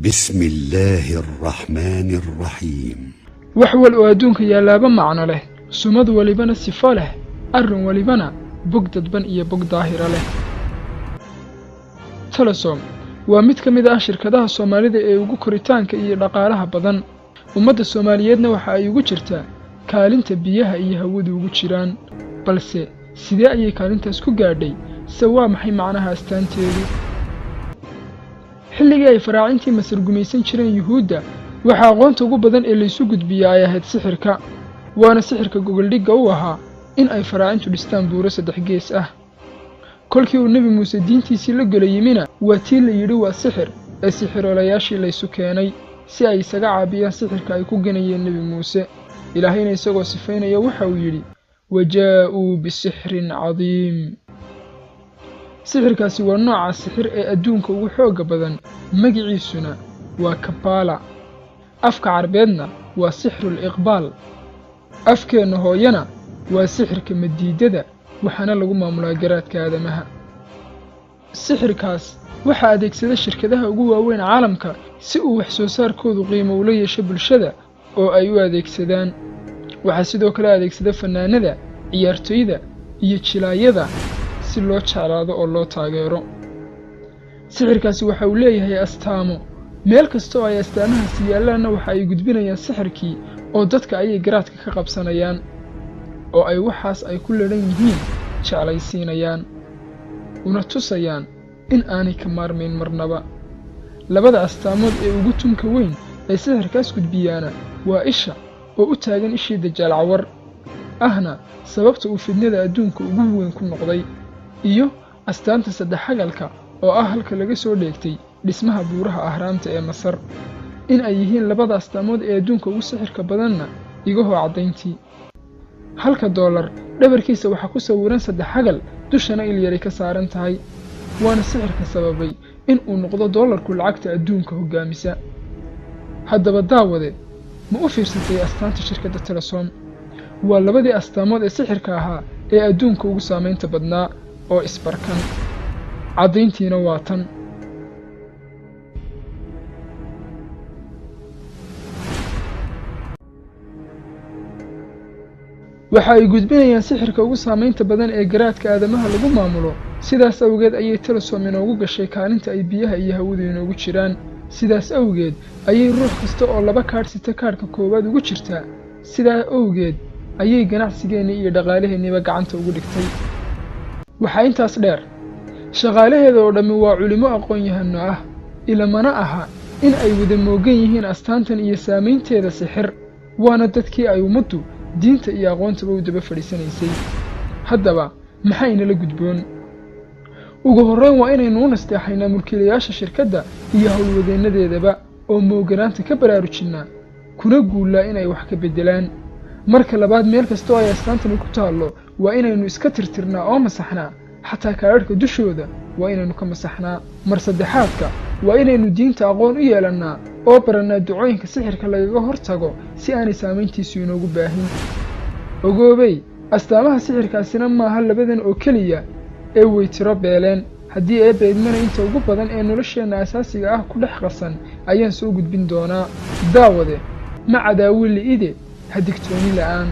بسم الله الرحمن الرحيم. Wax wal oo adduunka yaalaaba macno leh, sumad walibana sifo leh, arrin walibana bog dadban iyo bog daahira leh. Telesom waa mid ka mid ah shirkadaha Soomaalida ee ugu koritaanka iyo dhaqaalaha badan. Ummadda Soomaaliyeedna waxa ay ugu jirtaa kaalinta biyaha iyo hawadu ugu jiraan. Balse sidee ayay kaalintaas ku gaadhay? Se waa maxay macnaha astaanteedu? Xilligii ay faraacintii Masar gumaysan jireen Yuhuudda, waxaa aqoonta ugu badan ee laysu gudbiyaa ay ahayd sixirka, waana sixirka gogoldhigga u ahaa in ay faraacintu dhistaan buuro saddex gees ah. Kolkii uu Nebi Muuse diintiisii la gola yimina, waa tii la yidhi waa sixir, ee sixiroolayaashii laysu keenay si ay isaga caabiyaan sixirka ay ku ganayeen Nebi Muuse. Ilaahayna isagoo sifaynaya waxa uu yidhi: "Wajaa'uu bisixrin cadiim." Sixirkaasi waa nooca sixir ee adduunka ugu xoogga badan, magiciisuna waa kabaala, afka Carbeedna waa sixrul iqbaal, afkeenna hooyana waa sixirka madiidada, waxaana lagu maamulaa garaadka aadamaha. Sixirkaas waxaa adeegsada shirkadaha ugu waaweyn caalamka si uu wax soo saarkoodu qiimo ula yeesho bulshada oo ay u adeegsadaan. Waxaa sidoo kale adeegsada fannaanada, ciyaartoyda iyo jilaayada si loo jeclaado oo loo taageero. Sixirkaasi waxa uu leeyahay astaamo. Meel kasta oo ay astaamahaasi yaallaanna waxa ay gudbinayaan sixirkii, oo dadka ayay garaadka ka qabsanayaan oo ay waxaas ay ku ladhan yihiin jeclaysiinayaan, una tusayaan in aanay ka maarmayn marnaba. Labada astaamood ee ugu tunka weyn ee sixirkaas gudbiyaana waa isha oo u taagan ishii Dajaal Cawar, ahna sababta uu fidnada adduunka ugu weyn ku noqday, iyo astaanta saddexagalka oo ah halka laga soo dheegtay dhismaha buuraha Ahraamta ee Masar. In ay yihiin labada astaamood ee adduunka ugu sixirka badanna igahoo caddayntii. Halka doolar dhabarkiisa waxaa ku sawiran saddexagal, dushana ilyari ka saaran tahay, waana sixirka sababay in uu noqdo doolarku lacagta adduunka hoggaamisa. Haddaba daawade, ma u fiirsatay astaanta shirkadda Telesom? Waa labadii astaamood ee sixirka ahaa ee adduunka ugu saamaynta badnaa oo isbarkan. Caddayntiina waa tan. Waxa ay gudbinayaan sixirka ugu saamaynta badan ee garaadka aadamaha lagu maamulo. Sidaas awgeed ayay Telesom inoogu gashay kaalinta ay biyaha iyo hawadu inoogu jiraan. Sidaas awgeed ayay ruux kasta oo laba kaadh sita kaadhka koowaad ugu jirtaa. Sidaa awgeed ayay ganacsigeennii iyo dhaqaalaheenniiba gacanta ugu dhigtay. Waxaa intaas dheer, shaqaalaheeda oo dhammi waa culimo aqoon-yahano ah, ilamana aha in ay wada moogan yihiin astaantan iyo saamaynteeda sixir, waana dadkii ay ummaddu diinta iyo aqoontaba u daba fadhiisanaysay. Haddaba maxaa inala gudboon? Ugu horrayn waa inaynu u nasteexaynaa mulkiilayaasha shirkadda iyo howlwadeennadeedaba oo mooganaanta ka baraarujinnaa, kuna guullaa inay wax ka beddelaan. Marka labaad, meel kasta oo ay astaantani ku taallo waa inaynu iska tirtirnaa oo masaxnaa, xataa kaadhadhka dushooda waa inaynu ka masaxnaa. Mar saddexaadka, waa inaynu diinta aqoon u yeelannaa oo barannaa ducooyinka sixirka lagaga hor tago si aanay saamayntiisu inoogu baahin. Ogoobey, astaamaha sixirkaasina maaha labadan oo keliya ee way tiro beeleen. Haddii Eebba idmana, inta ugu badan ee nolosheenna asaasiga ah ku dhex qasan ayaan soo gudbin doonaa. Daawade, ma cadaawi li'ide, ha digtooni la'aan.